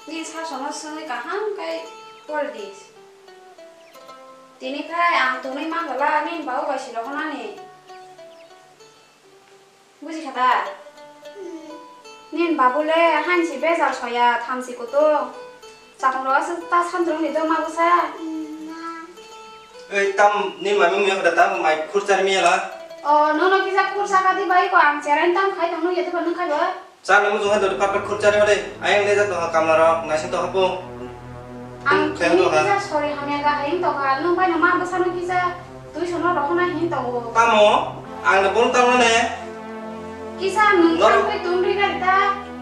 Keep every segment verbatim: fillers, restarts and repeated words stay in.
Nini sasono swngwi kaham khe pori di. Tini phai ang tonwi mangala nini babu bai si rohornani. Buji kha da? Hmm. Nini babu le hansi bejal soya thamsi kutung. Chakung rok aswk ta sandrung ni do ma bwsa? Hmm, ma. Ei tam ni mami muya kha da tam mai khurchar mi la. O nono kisa khursa ka di bai ko ang cherai tam khai tong no ya di ba nung khai ba. Chana muchung hai dori pat pat khurchari hore. Ayang le jat no kamla rok naising to hapo. Ang khe tini no ha. Kisa sori hamya ga hayung to kha. Nung bai no ma bwsa no kisa tui sono rok na hin to. Tamo? Ang le bol tamo ne. Kisa nung no. Tang pai tun ri ga ta.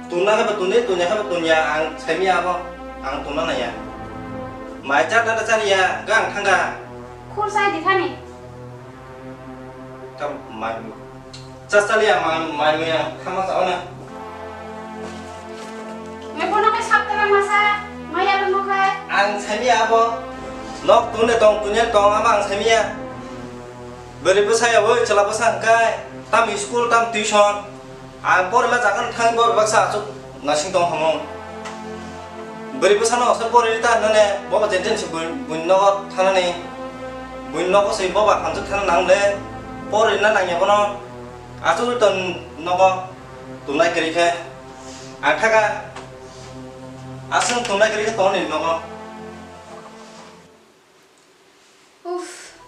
Tunna ha ba tunni, tunya ha ba tunya. Ang semi abo. Ang tunna na ya. Mai chat na chan ya. Gang thang ga. Khursa di khani. Tam mai. Chasali ya mai mai ya khama sa ona. Me bono kai saptara masa maya lo no kai. Ang sami abo. Nok tune tong tunya tong ama ang sami ya. Beri bwsa ya woi chela bwsa kai. Tam school tam tuition. Ang porima jaga no thang bo baksa asuk nasing tong hamung. Beri bwsano asuk poriri ta nane bo ba jenten si bun nogo thanani. Bun nogo si bo ba hamjak thana nang le porina nangya bono asuk ton nogo tunai kiri khe. Ang thaka asuk tunai kiri khe tongni nogo. Uff,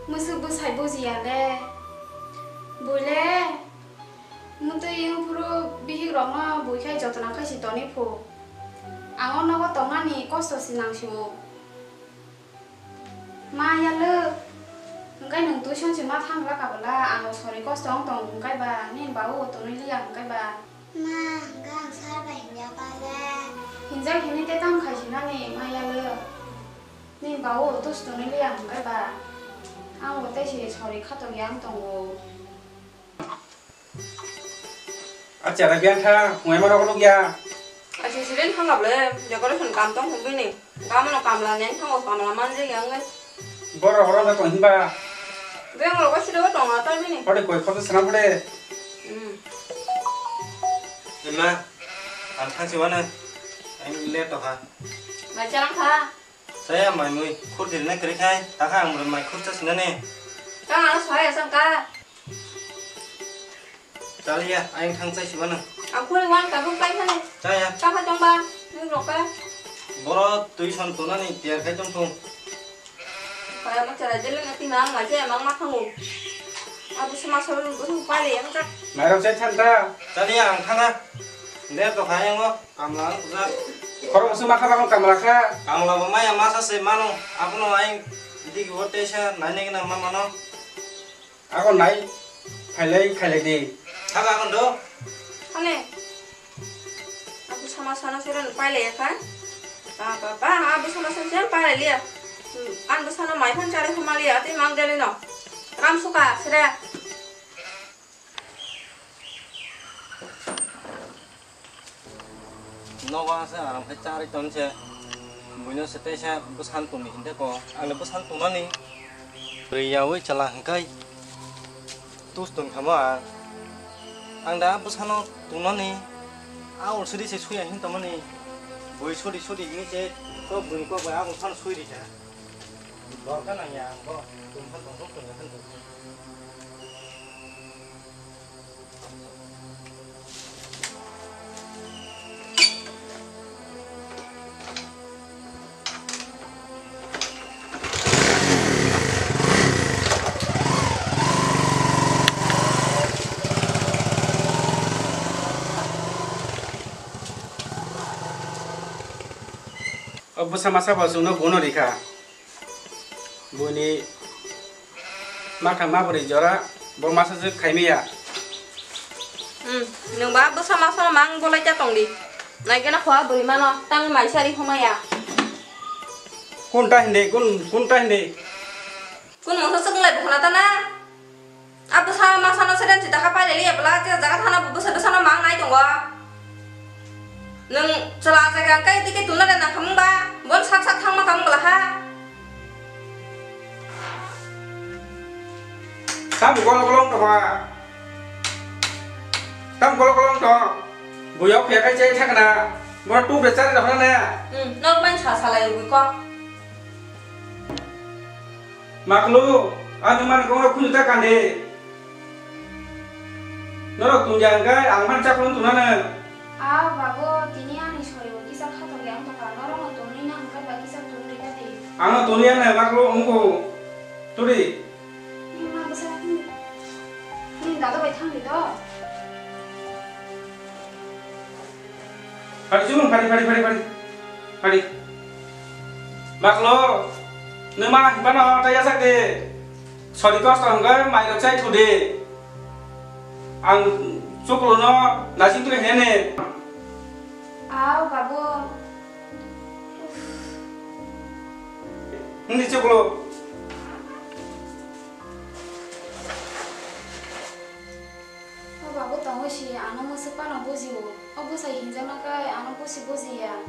mwswk bwsai bujiya le. Bui le, mwtwi wng phuru bihik rokno bui khai jotona khai si toni phu. Ang o nogo tongnani kosto si nang si o. Ma yalwk, hwnkhe nwng tuition si ma thang bwla ka bwla, ang o sori kosto wng tong hwnkhe ba, nini ba o tonwi liya hwnkhe ba. Ma, hwnkhe ang sir bai himya ka le. Hinjak hinwi tei tamo khai si nani, ma yalwk. Nini ba o tus tonwi liya hwnkhe ba, ang bo tei se sori khatok ya wng tongo. Acha, ra biang tha, hwnwi ma rok rok ya. Acha, siden thang gable, decoration kam tong hwnwi ni. Gamo no kamla neng thango, kamla manje ya wngwi. Borok rok no tong hwnba. Beng rok sida tong na ta bini. Ode koi khoto swnam phude. Hmm. Ema, ang thang si wana. Ang le to ha. Mai charang kha. Chaya mai mui khur dirina kwrwi khai, takha ang mai khur cha sinani. Kang ano soya sang ka. Chaliya, ayang thang chai sibana. Ang khuri wan ka bung kai thani. Chaya. Ka kha tong ba, nung rok ka. Boro tuition tunani tiyar khai tong thung. Kaya mo chara jele na tima ang ma je mang ma thangu. Abu sama sabu nung bung pale yang ka. Mairok chai than ta. Chaliya, ang thanga. Der to khai ang o. Kamla ang kujak. Khorok bwswk ma kha bakon kamla kha. Kamla bo maya masa se mano. Abono ayang digi o teisa nainai gana ma mano. Ako nai phailai khailai di. Thaka ako do. Hane. Abu sama sana sira pailai kha. Ba ba ba abu sama sana sira pailai liya. Ang bwsano mai phan chari khoma liya tei mang jali no. Ram suka sira. Nogo ase aram khe charwi tonse. Buino se teisa bwsan tongni hinte ko. Angno bwsan tongnani. Bwrwi yaui chwla hwnkhe tus tongkhamo ang. Ang da bwsano tongnani. A ulsiri se suya hin tongmani. Bui suri suri hini se kok bui kok bai a bwsano sui rikha. Dorkar nangya ang bo. Tongkha tongkha tongkha tongkha. O bwsa masa bo chwngno bono rikha. Buini makha ma bwrwi jora bo masa jwk khaimaya. Hmm, nwng ba bwsa masa mang bolai ta tongdi. Naikhe na khwa bwrwi mano tang mai sari humaya. Kun ta hindi, kun, kun ta hindi. Kun mungsa swk lai bukhuna ta na? A bwsa masa no seren sita kha pailai liya bwla, tei jaga thana bo bwsa bwsa no mang nai tongo. Nwng chwla jaga hwnkhe tike tuna le nang khamung ba, bon sak sak thangma khamung bwla ha. Tam golo golo wng tongma. Tam golo golo wng tong. Buyok phiya khai chai thakna. Bo tu bechar da na. Hmm, nok man sa salai ui ko. Maklu, anu man ko khun ta kande. Norok tun jang kai ang man chak lun tunana. Ah, babu, tini ani sori o kisa khato ge ang to ka norok no tunui na hangkai ba kisa tunui ka di. Ang no tunui na maklu ungku. Turi. Ni ma bwsa ni, ni dada bai thang di to. Phari chubung, phari, phari, phari, phari. Phari. Maklo, numa hipano taya sak de. Sori kosto hangga mai rok chai thu de. Ang chuklo no nasing tuli hene. Aw, babu. Hindi chuklo. O babu tongo si, ano mwswk phano bujio. O bwsai hinjakna kai ano busi bujiya.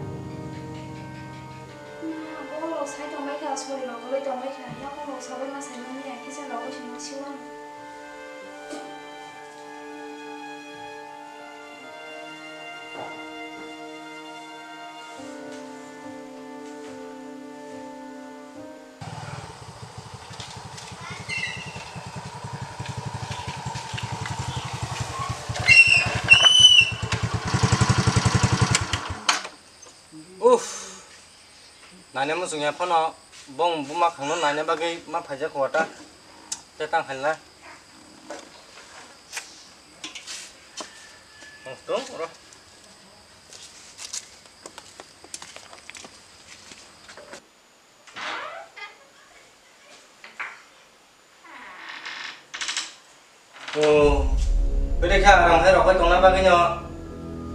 Na, borok sai tongbaikha, sori rok kwlwi tongbaikha, yaphang rok sabai ma sai manya, kisa rok bai sima siwan. Uff, naina muchung ya phano bong buma khangno naina bagwi ma phaijak kho ta. Te tang khaila. Tong ro. O, bede kha, rang hai rok bai tongna bagwi no.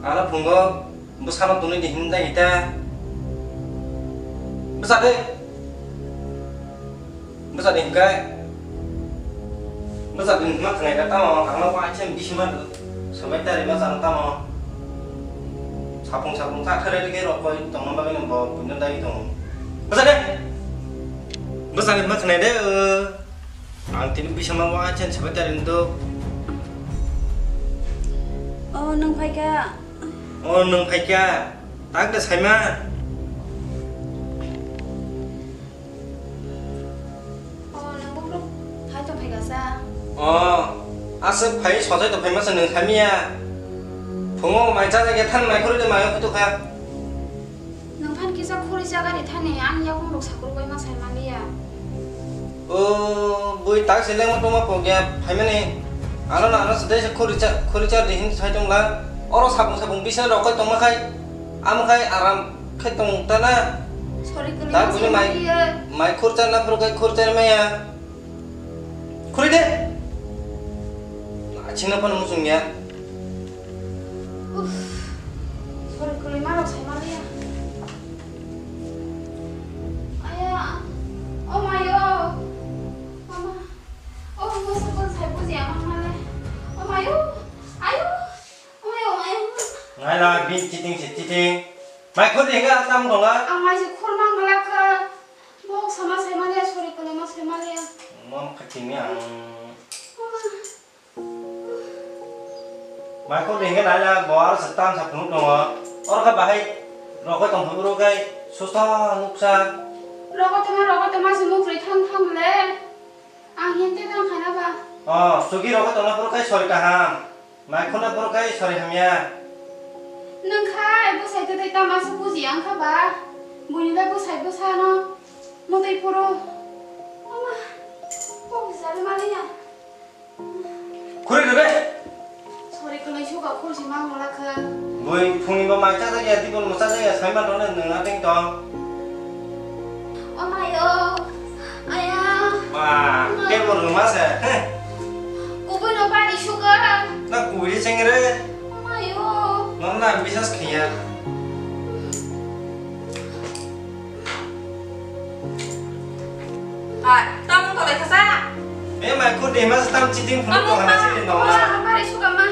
Ano phungo bwsano tunui di hinjak ita. Bwsa de. Bwsa de hinkai. Bwsa de hinma khnai da tamo, ano wa chem bisi ma. Sabai tari ma chang tamo. Sapung sapung ta khere ke rok koi tongma bagwi no bo puino dagi tongo. Bwsa de. Bwsa de ma khnai de. Ang tini bisa ma wa chem sabai tari do. Oh, nang phai ka. Oh, nang phai ka. Tak de saima. O, nang bukruk phai tong phai kasa. O, aswk phai sojai tong phai masa nang samiya. Phungo mai chajak ya than mai khurui de mai khutu kha. Nang phan kisa khuri chaga ri thani ang yakung rok sakur bai ma sai maliya. O, bui tak se lengma tongma pok ya phaimani. Ano na ano sedai se khuri cha khuri cha de hin sai tong la. Oro sabung sabung bisa rok kai tongma khai. Amo khai aram. Khe tong ta na. Sorry, kwlwi. Ta ma buni sai mai, maliya. Mai khurcha na phuru khe khurcha maya. Khuri de. Achina pan muchung ya. Uff. Sorry, kwlwi ma rok sai maliya. Aya. O mayo. Mama. O, mo sa kon sai buji ama male. O mayo. Ayo. O mayo, o mayo. Ngai la bin chiting se chiting. Mai khur de ga tam dong la. Ang mai se khur mang la kha. Bo sama sai maliya, sorry, kwlwi ma sai maliya. Mom khating ni ang. Mai khur de ga nai la bo ar sa tam sa phunuk dong. Or kha bahai rok tong phuru kai susta nuksa. Rok tong rok tong ma se muk rwi thang thang le. Ang hinte tang khaina ba. Oh, sugi rok tong phuru kai sorry kaham. Mai khuna borok kai sori hamya. Nwng khai bwsai tei tama se buji ang kha ba. Buini bai bwsai bwsano mwtwi phuru. Mama, kok jari maliya. Khuri rwbe. Sori kwlai suka khursi mang mala kha. Bui phungni bo mai chajak ya, tibon mo chajak ya, sai ma tong nwng ateng tong. O mayo. Aya. Ba, ma. Tebol rwma se. Heh. Kubui no bari sugar. Na kubui chengre. O mayo. Nong na bisas khiya. Ai, tamo tolai khasa. Be mai kur de mas tam chiting phunu ko hana si no. Tamo bari sugar ma.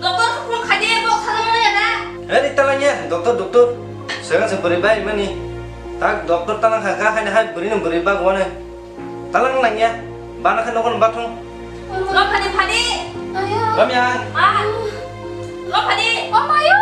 Doktor phone khai de, bo khajama ya na. Eri talangya, doktor, doktor. Segan se buri bai mani. Tak doktor talang kha, kha, kha, hai buri no buri bag wane. Talang nangya, bana kha nokon bathung. Lo phani phani. Ayo. Ramya. Ah. Lo phani. O mayo.